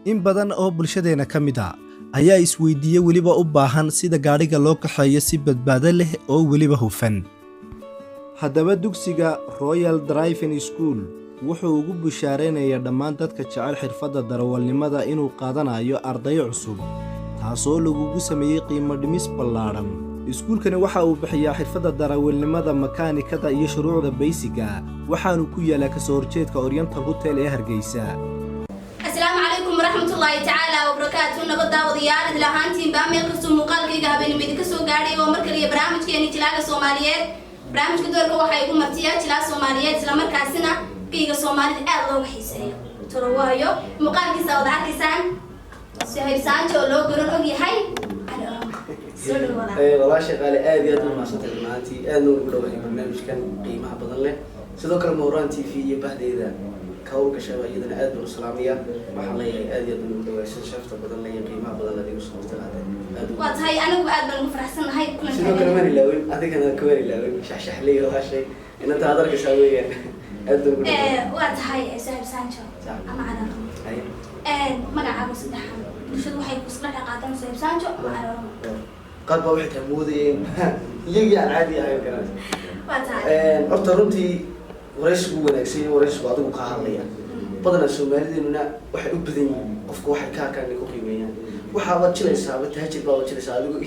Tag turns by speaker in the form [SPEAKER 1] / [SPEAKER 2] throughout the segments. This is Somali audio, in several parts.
[SPEAKER 1] In badan oo bulshadeenna ka mid a ayaa isweydiiye weliba u baahan sida gaadhiga loo kaxeeyo si badbaado leh oo weliba hufan. Haddaba, dugsiga Royal Driving School wuxuu ugu bushaaraynayaa dhammaan dadka jecel xirfadda darawalnimada inuu qaadanayo ardayo cusub, taasoo lagugu sameeyey qiimo dhimis ballaadhan. Iskuulkani waxa uu bixiyaa xirfadda darawalnimada, makaanikada iyo shuruucda basic-ga. Waxaanu ku yaalaa kasoo horjeedka Oriental Hotel ee Hargeysa.
[SPEAKER 2] Asalaamu calaykum waraxmatullaahi tacaala wabarakaatu. Nabad daawadayaal idil ahaantiinbaa meel kastoo muuqaalkayga habeenimo idinka soo gaadhay oo mar kaliya barnaamijkeeni Jilaaga Soomaaliyeed. Barnaamijka doorka waxaa igu martiya jilaa Soomaaliyeed, islamarkaasina geyga Soomaalida aad looga xiiseeyo. Toro waayo muuqaalkiisa wada arkaysaan, Suhayb Saanjo oo loo garan og yahay Cali Oroma. Soo dhawaada.
[SPEAKER 3] Walaasha qaali, aad iyo aad u mahadsantahay runaantii. Aadna ugu dhawahay barnaamijkan qiimaha badan leh. Sidoo kale Mawraan TV iyo bahdeeda ka howlgashaba iyadana aad baan u salaamaya. Waxaan leeyahay, aad iyo aad baan ugu dhawahay sida sharafta badan leh iyo qiimaha badan leh igu soo martiqaaday aad
[SPEAKER 2] Waa tahay, anigu aad baan ugu faraxsannahay.
[SPEAKER 3] Sidoo kale maan ilaawin, adigana kamaan ilaawin shaxshaxley walaashay inanta aad arkaysaa weeyaan. Aad baan ugu dhawahay.
[SPEAKER 2] Waa tahay, Suhayb Saanjo ama Cali Oroma. Magacaagu saddexan bulshadu waxay isla dhaqaataan Suhayb Saanjo ama Cali Oroma.
[SPEAKER 3] Qaar baa waxay tahay moodayeen iyagii aan caadi ahayn garanaysa.
[SPEAKER 2] Waa tahay.
[SPEAKER 3] Horta runtii waraysigu wanaagsan iyo waraysigu adigu kaa hadlaya. Badanaa Soomaalideenuna waxay u badan yihiin qofka waxay ka arkaan inay ku qiimeeyaan. Waxaabaad jilaysaaba taajir baaba jilaysaa, adigu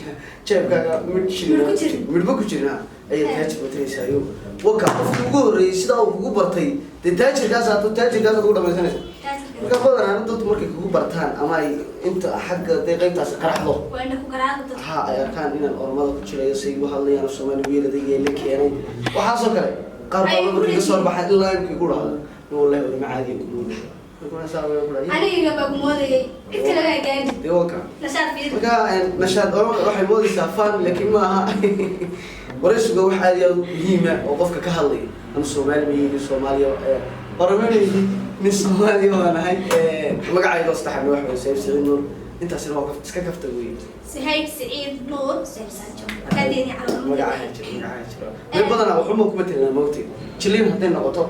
[SPEAKER 3] jeebkaaga midh
[SPEAKER 2] Midh ku jirin.
[SPEAKER 3] Midhba ku jirin, ha, ayaad taajir matalaysaayo. Waka qofkii ugu horreeyey sidaa uu kugu bartay, dee taajirkaas aad taajirkaas aad ugu dhamaysanaysa. Marka badanaa dadku markay kugu bartaan ama ay inta xagga dee qaybtaasi qaraxdo
[SPEAKER 2] Waa indha ku garaada dadka.
[SPEAKER 3] Ha, ay arkaan inaan Ormada ku jirayo, say u hadlayaan Soomaali wiiladayga la keenay, waxaasoo kale qaar
[SPEAKER 2] Ay,
[SPEAKER 3] baa markay kasoo
[SPEAKER 2] ku
[SPEAKER 3] baxaan ilaa imkii ku dhahda, "Nin wallahi orma caadiya ku moodaya." Marka saa way ku dhahay.
[SPEAKER 2] Aniga baa ku moodayay, cid kale baa gaadhi.
[SPEAKER 3] Dee waka
[SPEAKER 2] Nashaad fiir.
[SPEAKER 3] Marka nashaad orma waxay moodaysaa fan, laakiin ma aha. Waraysiga wax aad iyo aad u muhiima oo qofka ka hadlaya. Anu Soomaali ma yihi, Soomaaliya oroma ma yihi, nin Soomaaliya waan ahay. Magacayga saddexaadna waxa waye Saciid Saciid Nuur. Intaasina waa iska kafta weeye.
[SPEAKER 2] Suhayb Siciid Nuur, Suhayb Sanjo, markaa Cali Oroma.
[SPEAKER 3] Magacaha jiro, magacaha jiro. Meel badanaa waxuma kuma tilmaa mogtay jiliin hadday noqoto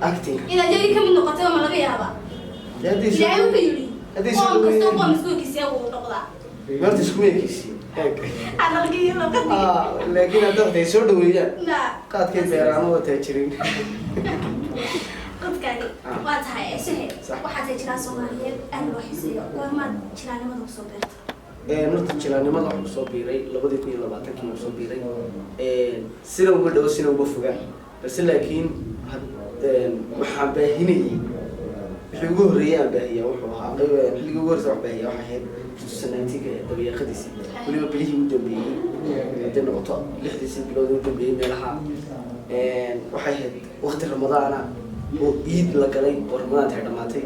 [SPEAKER 3] acting.
[SPEAKER 2] Inaad yagi ka mid noqotay ma laga yaabaa?
[SPEAKER 3] Dee haddii
[SPEAKER 2] Ilaahay wuxuu yidhi
[SPEAKER 3] haddii soo
[SPEAKER 2] qoom kasta
[SPEAKER 3] dhaweeyeen.
[SPEAKER 2] Qoom iskuulkiisa wuu noqdaa.
[SPEAKER 3] Meelta iskuma ekeysiin eeg.
[SPEAKER 2] Hadalkii iyo luqadii.
[SPEAKER 3] Ah, laakiin hadda waxay soo dhaweeyaan
[SPEAKER 2] Na
[SPEAKER 3] qaadkay beeraano waa taajirin.
[SPEAKER 2] Qodkaagi.
[SPEAKER 3] Ah.
[SPEAKER 2] Waa tahay, Suhayb.
[SPEAKER 3] Sax.
[SPEAKER 2] Waxaa tahay jiraa Soomaaliyeed aad loo xiiseeyo. Goormaad jiraanimada kusoo beertay?
[SPEAKER 3] Horta jilaannimada waxaa kusoo biiray 2020-kii kusoo biiray. Sina uma dhowo, sina uma foga, balse laakiin waxaan baahinayay, wixii ugu horreeyay aan baahiya wuxuu ahaa xilligii ugu horreysa wax baahiya waxay ahayd 2019-ka dabayaaqadiisii, weliba bilihii u dambeeyey, hadday noqoto 6-diisii bilood u dambeeyey meelaha. Waxay ahayd waqti Ramadaana oo Iid la galay oo Ramadaan tahay dhamaatay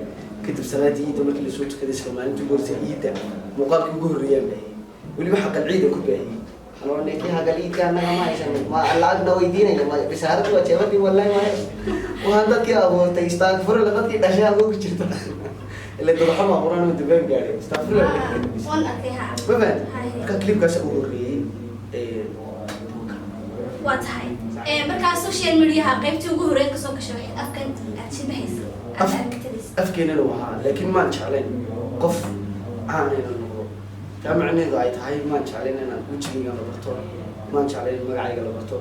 [SPEAKER 3] kadib, salaadii Iidda markii lasoo tukaday, isla maalintii ugu horreysay Iidda muuqaalkii ugu horreeyaan baahiyey. Weliba xaqal ciidan ku baahiyey. Anoo ninkii xaqal ciidka annaga ma haysan, ma lacagna weydiinaya, ma bisaaradu waa jeebadii, wallahi maayo, waxaan dadkii abuurtay, istaagfurila, dadkii dhashay adoo ku jirta ila dadaxo ma abuuran oo dambaab gaadhay, istaagfurila.
[SPEAKER 2] Waan arkay, ha.
[SPEAKER 3] Ma fahanti?
[SPEAKER 2] Haye.
[SPEAKER 3] Marka clipkaas ugu horreeyey.
[SPEAKER 2] Waa tahay. Markaa social mediaha qaybtii ugu horreyd kasoo gashay waxayd afkan aad shibahaysa aad aragtidaysa.
[SPEAKER 3] Afkeenana u ahaa, laakiin maan jeclayn qof caan inaan noqdo. Taa macnaheedu ay tahay maan jeclayn inaan wejigayga la barto, maan jeclayn in magacayga la barto.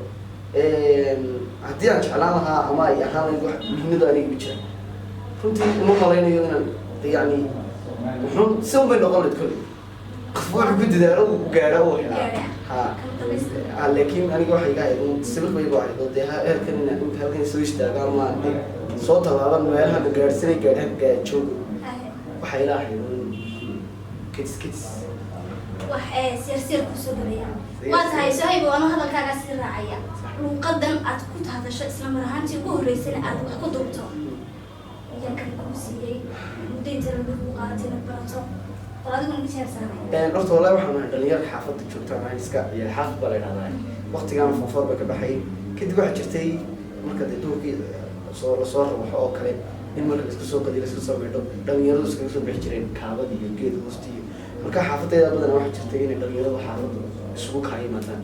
[SPEAKER 3] Haddii aan jeclaan lahaa ama ay ahaan lahayd wax muhiimadu aniga igu jira, runtii uma malaynayo inaan de yani wuxuun si un bay noqon lahayd. Kolley qof wuxuu ku dadaalo uu gaadho uu helaa, ha.
[SPEAKER 2] Kama dambaysta.
[SPEAKER 3] Ah, laakiin aniga waxay iga ahayd un sibiq bay igu ahayd oo dee heerkan inaan imka halkan soo istaago ama aan dee soo tallaaban meelaha gaadhsanay gaadhaan joogo.
[SPEAKER 2] Haye.
[SPEAKER 3] Waxay ila ahayd un kedis kedis.
[SPEAKER 2] Wax siir siir kusoo galaya.
[SPEAKER 3] Siir
[SPEAKER 2] Waa
[SPEAKER 3] siir.
[SPEAKER 2] tahay, Suhayb, waanu hadalkaagaa sii raacaya. Luuqadan aad ku hadasho, isla mar ahaantii ugu horreysana aad wax ku duubto, yaa kale kuu siiyey? Muddo intee lagu kugu qaadatay inaad barato? Bal adiguna ma jeersaanay.
[SPEAKER 3] Horta wallahi waxaan ahay dhalinyar xaafadda joogta, aan iska ciyaal xaafad baa la idhahdaa. Waqtigaan form four ba ka baxay kadib, waxaa jirtay marka dee duurkii soo lasoo rabaxo oo kale in marka laiska soo qadiyo, laiska soo maydho, dhalinyaradu iskaga soo bixi jireen kaabad iyo geed hoosti iyo marka xaafadayda badanaa waxaa jirtay inay dhalinyaradu xaafadda isugu kaa yimaadaan.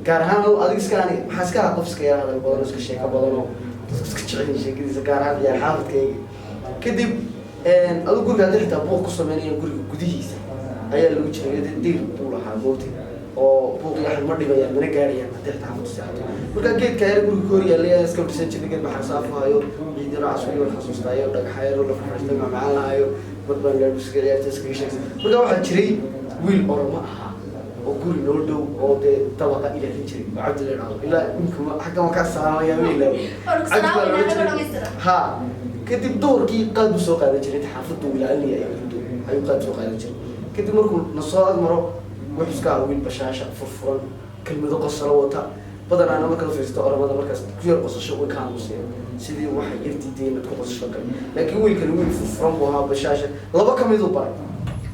[SPEAKER 3] Gaar ahaan adiga iska ani maxaa iska ahaa qof iska yar hadal badan oo iska sheeko badan oo dadku iska jecel yihiin sheekadiisa, gaar ahaan ciyaal xaafadkayga. Kadib Adigu guriga haddii xitaa buuq ku sameynaya, guriga gudihiisa ayaa lagu jiray. Dayr buu lahaa moogtay oo buuq iyo waxan ma dhibayaan, mana gaarayaan haddii xitaa xaafadu seexato. Marka geedka yar guriga ka hor yaallay ayaa iska fadhiisan jirnay. Geed maxarsaafo hayo, ciid yaro caswiyo waan xasuustaayo, dhagaxa yaro la fadhiistay, macmacaan lahayo, mar baan gaadhi iskaga ciyaartay, iskaga sheegtay. Marka waxaa jiray wiil Oromo ahaa oo guri noo dhow oo dee dabaqa ilaalin jiray oo Cabdi la idhaahdo. Ilaa imika xaggan waan kaa salaamaya, ma ilaawo. Cabdi baa la odhan jiray. Ha, kadib duhurkii qaad buu soo qaadan jiray. Inta xaafaddu uu ilaalinaya ay hurdo ayuu qaad soo qaadan jiray. Kadib markuu na soo ag maro, wuxuu iska ahaa wiil bashaasha, furfuran, kelmado qosolo wata. Badanaana markaad fiirsato Oromada, markaas ku yar qosasho way ka aamuseen, sidii waxay yar diideen inaad ku qosasho kale. Laakiin wiilkani wiil furfuran buu ahaa, bashaasha. Laba ka miduu baray.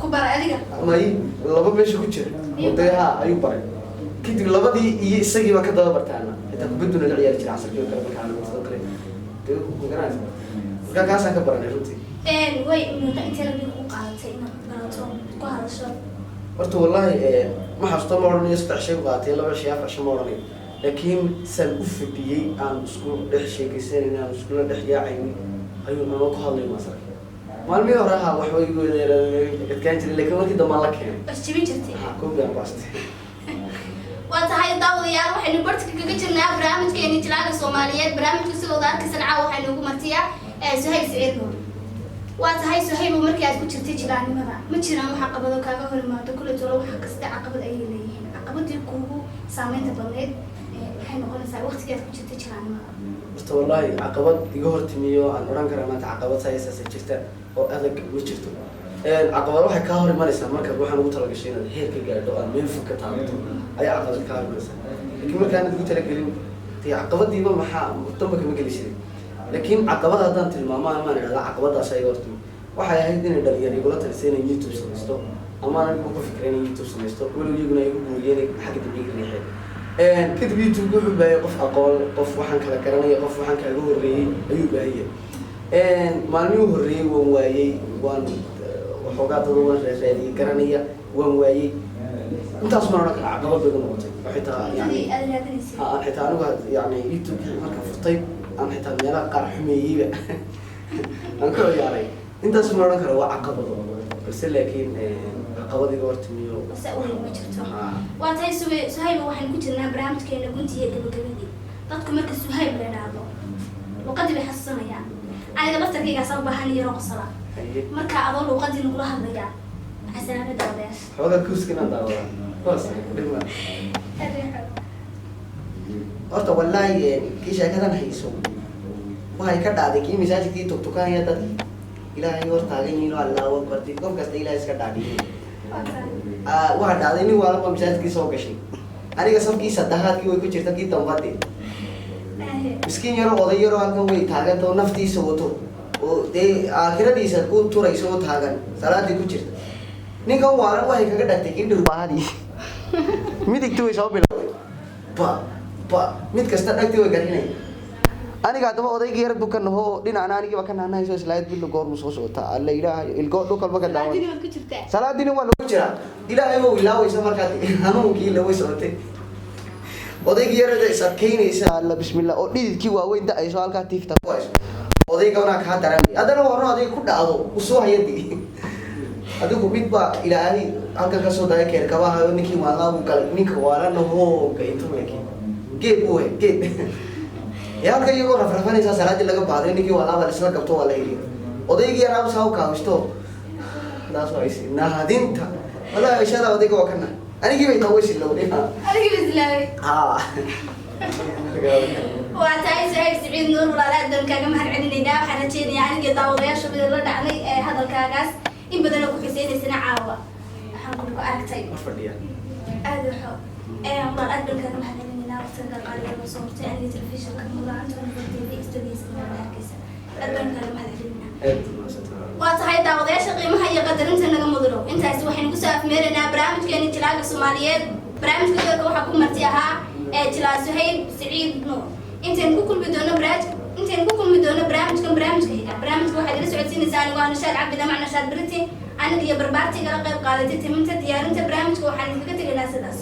[SPEAKER 2] Ku baray adiga?
[SPEAKER 3] May, laba meesha ku jira oo dee ha ayuu baray. Kadib labadii iyo isagii baan ka daba bartaana. Xitaa kubadduna la ciyaari jiray casarkii oo kale markaa sidoo kale dee, ma garanaysa. Markaa kaasaan ka baranay runtii.
[SPEAKER 2] Way meeqa intee labi ku qaadatay inaad barato ku hadasho?
[SPEAKER 3] Horta wallahi ma xasuusto, ma odhanayo 3 shay ku qaadatay, 2 shay, 4 shay ma odhanayo, laakiin saan u fadhiyey, aan isku dhex sheekaysanayna, aan iskula dhex yaacaynin, ayuu nala ku hadlay maasarka. Maalmihii hore ha waxba igu adkaan jiray, laakiin markii dambe aan la keenay.
[SPEAKER 2] Was jebin jirtay?
[SPEAKER 3] Ha, koobi aan baastay.
[SPEAKER 2] Waa tahay daawadayaal, waxaynu bartka kaga jirnaa barnaamijkeeni Jilaaga Soomaaliyeed. Barnaamijka sidooda arkaysan caawa waxaynu ugu martiyaa Suhayb Siciid Nuur. Waa tahay Suhaybo, markii aad ku jirtay jilaanimada, ma jiraan wax caqabado kaaga hor imaado? Kule tolo wax kasta caqabad ayay leeyihiin. Caqabadii kuugu saameynta badneyd maxay noqonaysaa waqtigii aad ku jirtay jilaanimada?
[SPEAKER 3] Horta wallahi caqabad iga hortimiyo aan odhan karaa maanta caqabad saasaasa jirta oo adag ma jirto. Caqabad waxay kaa hor imanaysaa markaad waxaan ugu talagashay inaad heer ka gaadho, aad meel fog ka taabato, ayaa caqabad kaa hor imanaysaa. Laakiin markaanad ugu talagelin dee caqabadiiba maxaa damba kama geli jirin. Laakiin caqabad haddaan tilmaamo amaan idhahda caqabadaas iga hortimi, waxay ahayd inay dhalinyaro igula talisay inay YouTube samaysto, ama anigu ku fikiray inay YouTube samaysto, walow iyaguna ay igu guuriyeen, xagga dambe iga riixeen. Kadib YouTube wuxuu baahayay qof aqoon, qof waxaan kala garanaya, qof waxaan kaaga horreeyey ayuu baahayay. Maalmihii horreeyey waan waayey, waan waxoogaa dad waan raaraadiyey garanaya, waan waayey. Intaas maan odhan kara caqabad bay igu noqotay oo xitaa yani
[SPEAKER 2] Muddadii aad raadinaysay.
[SPEAKER 3] Ha, aan xitaa anigu yani YouTube markaan furtay aan xitaa meelaha qaar xumeeyeyba aan ku ciyaaray. Intaas ma odhan kara waa caqabado, balse laakiin caqabad iga hortimiyo
[SPEAKER 2] Base weyn ma jirto.
[SPEAKER 3] Ha.
[SPEAKER 2] Waa tahay Suhayba, waxaynu ku jirnaa barnaamijkeena guntiga gabagabadii. Dadku marka Suhayb la idhaahdo luqadii bay xasuusanayaan. Aniga laftarkaygaasa u baahan yaro qosala.
[SPEAKER 3] Haye.
[SPEAKER 2] Marka adoo luqadii nagula hadlayaa, maxay daawadayaasha?
[SPEAKER 3] Xoogaa kuuska inaan daawadaa hoos dhima. Horta wallaahi kii sheekadan hayso waxay ka dhacday kii masaajidkii tugtukanaya, dadkii Ilaahay hor taagan yihiin oo Allahu akbar, qof kasta Ilaahay iska dhaadhiyay. Waxaa dhacday nin waalan baa masaajidkii soo gashay. Aniga safkii saddexaadkii way ku jirta, kii dambade miskiin yaro, oday yaro halkan way taaganta oo naftiisa wato oo dee aakhiradiisa ku turayso oo taagan, salaadii ku jirta. Ninkan waalan waxay kaga dhagtay kii dhirbaahadii midigti way soo bilowday, ba ba mid kasta dhagtii way garinaya. Aniga haddaba odaygii yar buu ka naho, dhinacna anigiiba ka nahnahayso islaayad bilo goormu soo socota Alla Ilaahay ilgo dhukalba ka daawan.
[SPEAKER 2] Salaadini waad ku jirtaa.
[SPEAKER 3] Salaadiina waa lagu jiraa, Ilaahay waa ilaawaysa markaad hanuunkii laway socotay. Odaygii yarada is adkaynaysa, Alla bismillah, oo dhididkii waaweyn da-ayso, halkaa tiifta ku hayso, odaygana kaa daran. Haddana waa horna odayga ku dhacdo usoo hayadii. Adigu mid baa Ilaahay halkan kasoo daya keerkabahayo, ninkii waalaa buu galay. Ninka waalana hooga intuu laakiin geed buu hay geed ee halka iyagoo rafrafanaysaa salaadii laga baahday, ninkii waalaaba laisla qabto, waa la yidhi odaygii yaraaba saa u kaawisto. Taas waa isi nahadinta wallahi ishada odayga waa kana anigii bay taa way silowday.
[SPEAKER 2] Adigii ba islaamay.
[SPEAKER 3] Ha.
[SPEAKER 2] Waa tahay Suhayb Siciid Nuur, walaal, aad baan kaaga mahad celinaynaa. Waxaan rajeynayaa anigii daawadayaasha mid la dhacnay ee hadalkaagaas in badan oo ku xiseynaysana caawa waxaan ku aragtay.
[SPEAKER 3] War fadhiya.
[SPEAKER 2] Aad waxo walaal, aad baan kaaga mahad celinaynaa waqtiga qaaliga noo soo hortay aniga telefishinka mulaanta TV studios Hargeysa. Aad baan kaaga mahad celinaynaa.
[SPEAKER 3] Aad mahadsantahay.
[SPEAKER 2] Waa tahay daawadayaasha qiimaha iyo qadarinta naga mudano, intaasi waxaynu kusoo afmeeraynaa barnaamijkeeni Jilaaga Soomaaliyeed. Barnaamijka doorka waxaa ku marti ahaa ee jilaa Suhayb Siciid Nuur. Intaynu ku kulmi doono barnaamijkan barnaamijka xiga, barnaamijka waxaad ila socodsiinaysaa anigoo ah Nashaad Cabdi Lamac, Nashaad Britain. Aniga iyo barbaartii kala qayb qaadatay timinta diyaarinta barnaamijka waxaan idinkaga tegaynaa sidaas.